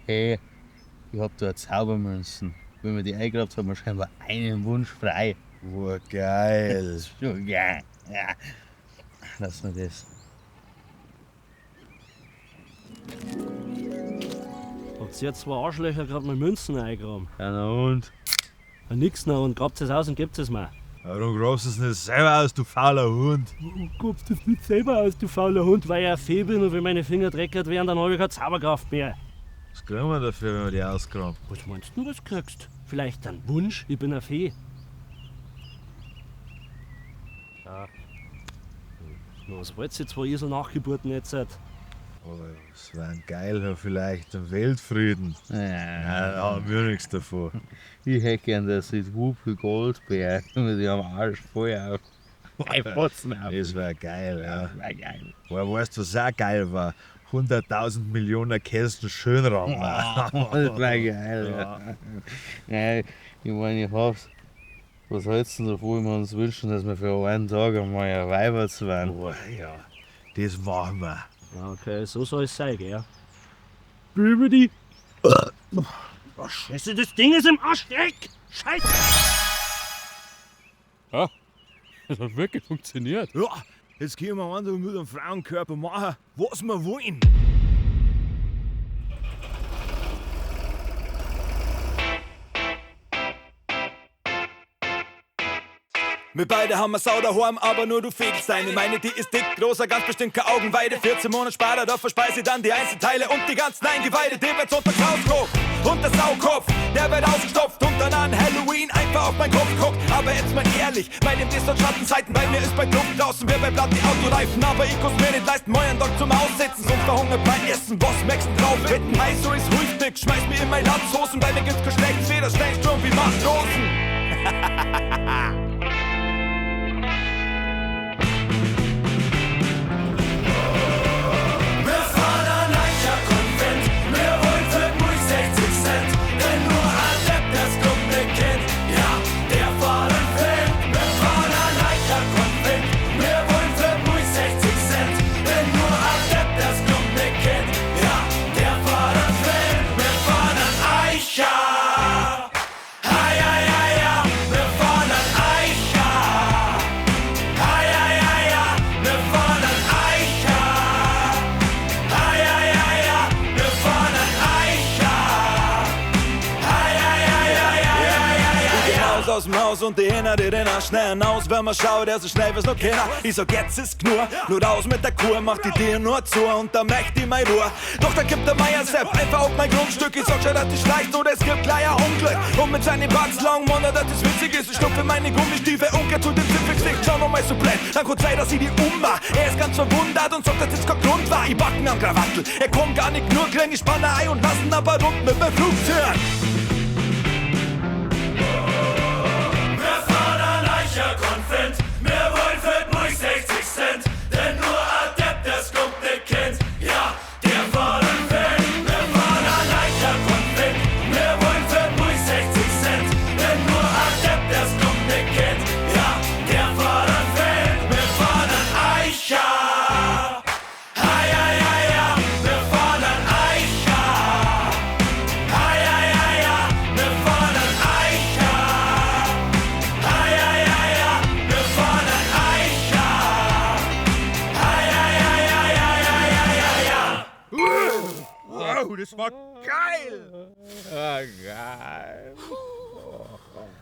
Hey, ich hab da Zaubermünzen. Wenn man die eingrabt, hat man scheinbar einen Wunsch frei. Boah, geil. Das ist schon geil. Ja. Lass mal das. Habt ihr zwei Arschlöcher gerade mal Münzen eingegraben? Ja, na und? Ja, nix noch und grabt es aus und gebt es mir. Warum grabst du es nicht selber aus, du fauler Hund? Warum grabst du es nicht selber aus, du fauler Hund? Weil ich eine Fee bin und wenn meine Finger dreckert werden, dann habe ich keine Zauberkraft mehr. Was kriegen wir dafür, wenn wir die ausgraben? Was meinst du, was kriegst? Vielleicht einen Wunsch? Ich bin eine Fee. Ja. Na, was wollt ihr zwei Esel Nachgeburten jetzt? Aber es war ein geiler vielleicht, ein Weltfrieden. Ja. Ja, da haben wir nichts davon. Ich hätte gern, dass ich Whoopi Goldberg mit ihrem Arsch voll auf. Fotzen auf. Das wär geil, ja. Das wär geil. Woher weißt du, was auch geil war? 100.000 Millionen Kästen Schönraum. Das wär geil, ja. Nein, ich meine, ich hab's. Was hältst du denn davon, wenn wir uns wünschen, dass wir für einen Tag einmal ein Weiber zu werden? Boah, ja, das machen wir. Ja, okay, so soll es sein, gell? Bibidi. Oh, Scheiße, das Ding ist im Arsch, Dreck! Scheiße! Ja, das hat wirklich funktioniert. Ja, jetzt können wir einfach mit dem Frauenkörper machen, was wir wollen. Wir beide haben eine Sau daheim, aber nur du fegelst eine. Meine, die ist dick, großer, ganz bestimmt keine Augenweide. 14 Monate später, da verspeise ich dann die Einzelteile und die ganzen Eingeweide. Der wird unter Krauskopf und der Saukopf, der wird ausgestopft und dann an Halloween einfach auf meinen Kopf guckt. Aber jetzt mal ehrlich, bei dem ist dort Schattenseiten, bei mir ist bei Kluft draußen, wer bei Blatt die Autoreifen. Aber ich kann's mir nicht leisten, moin Tag zum Aussitzen, sonst verhungert mein Essen. Was merkst du drauf? Wetten, heiß, so ist ruhig nix. Schmeiß mir in mein Latzhosen, bei mir gibt's kein schlechtes Weder, Steinsturm wie Matrosen. Wir fahren an Eicher Konvent, wir wollen für nur 60 Cent, denn nur ein Depp, der's Club nicht kennt, ja, der fahrt ein Fan. Wir fahren an Eicher Konvent, wir wollen für nur 60 Cent, denn nur ein Depp, der's Club nicht kennt, ja, der fahrt ein Fan. Wir fahren an Eicher, hei, hei, hei, ja, wir fahren an Eicher, hei, hei, hei, ja, wir fahren an Eicher. Ei, ei, ei, ja, wir fahren an Eicher. Ei, ei, ei, ei, ei, ei, ei, ei, Ich geh raus aus dem Haus und die Hähner, die rennen schnell hinaus. Wenn man schaut, der so schnell wie's noch keiner. Ich sag, jetzt ist genug, nur raus mit der Kur, mach die Tür nur zu und da möcht ich meine Ruhe. Doch da gibt der Meier Sepp einfach auf mein Grundstück. Ich sag schon, dass die schleicht oder es gibt gleich ein Unglück. Und mit seinen Batz lang, Mann, dass das witzig ist. Ich schlupfe meine Gummistiefel und geh zu dem Zipfelgesicht. Schau noch mal so blöd, dann kurz Zeit, dass ich die ummach. Er ist ganz verwundert und sagt, dass das kein Grund war. Ich backen am Krawattel, er kommt gar nicht nur, krieg ich Spanner ein und lassen aber rund mit dem Flugzeug. Wir fahren an Eicher Konvent, wir wollen für nur 60 Cent, denn nur ein Depp, der's Club nicht kennt, ja, der fahrt ein Fan. Wir fahren an Eicher Konvent, wir wollen für nur 60 Cent, denn nur ein Depp, der's Club nicht kennt, ja, der fahrt ein Fan. Wir fahren an Eicher, hei, hei, hei, ja, wir fahren an Eicher, hei, hei, hei, ja, wir fahren an Eicher. Ei, ei, ei, ja, wir fahren an Eicher. Ei, ei, ei, ei, ei, ei, ei, ei, ja. Wow, das war geil! Ah, geil.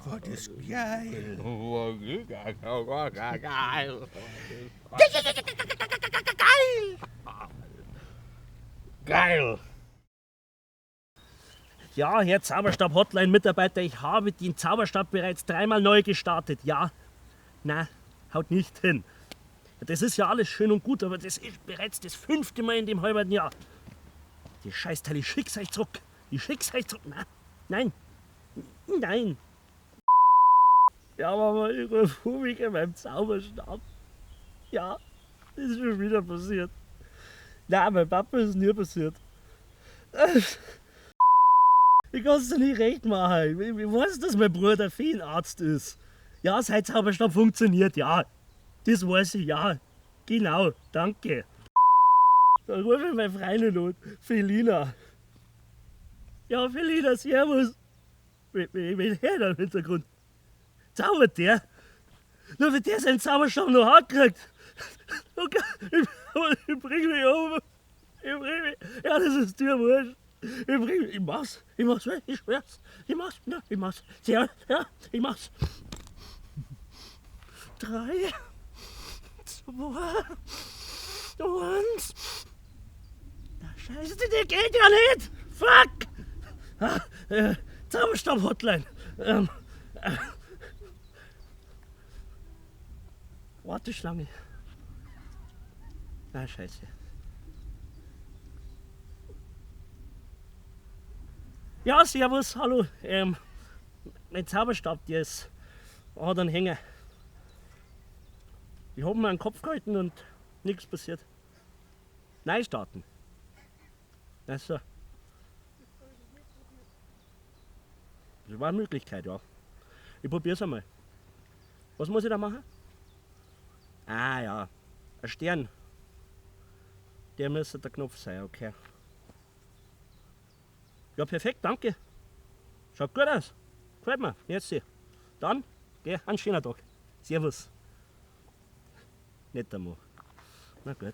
War das geil! War geil. Geil! Ja, Herr Zauberstab-Hotline-Mitarbeiter, ich habe den Zauberstab bereits dreimal neu gestartet. Ja, na, haut nicht hin. Das ist ja alles schön und gut, aber das ist bereits das 5. Mal in dem halben Jahr. Die Scheißteile, ich schick's euch zurück. Ich schick's euch zurück. Na, nein, nein. Ja, aber ich rufe mich in meinem Zauberstab. Ja, das ist schon wieder passiert. Nein, mein Papa ist nie passiert. Ich kann's dir nicht recht machen. Ich weiß, dass mein Bruder Feenarzt ist. Ja, sein Zauberstab funktioniert, ja. Das weiß ich, ja. Genau, danke. Dann rufe ich meine Freundin an, Felina. Ja, Felina, servus. Wen hört da im Hintergrund? Zaubert der? Nur wenn der seinen Zauberstab noch ankriegt. Okay, ich bring mich um. Ich bring mich. Ja, das ist dir wurscht. Ich bring mich. Ich mach's. Ich mach's. Ich schwör's. Ich mach's. Ja, ich mach's. Ja, ja, ich mach's. 3, 2, 1. Na, Scheiße, der geht ja nicht! Fuck! Ah, Zauberstab-Hotline. Warteschlange. Na, Scheiße. Ja, servus, hallo. Mein Zauberstab, der ist, hat einen Hänger. Ich hab mir einen Kopf gehalten und nichts passiert. Neustarten. Also. Das war eine Möglichkeit, ja. Ich probier's einmal. Was muss ich da machen? Ah ja, ein Stern. Der müsste der Knopf sein, okay. Ja, perfekt, danke. Schaut gut aus. Gefällt mir. Merci. Dann, geh, einen schönen Tag. Servus. Netter Mann. Na gut.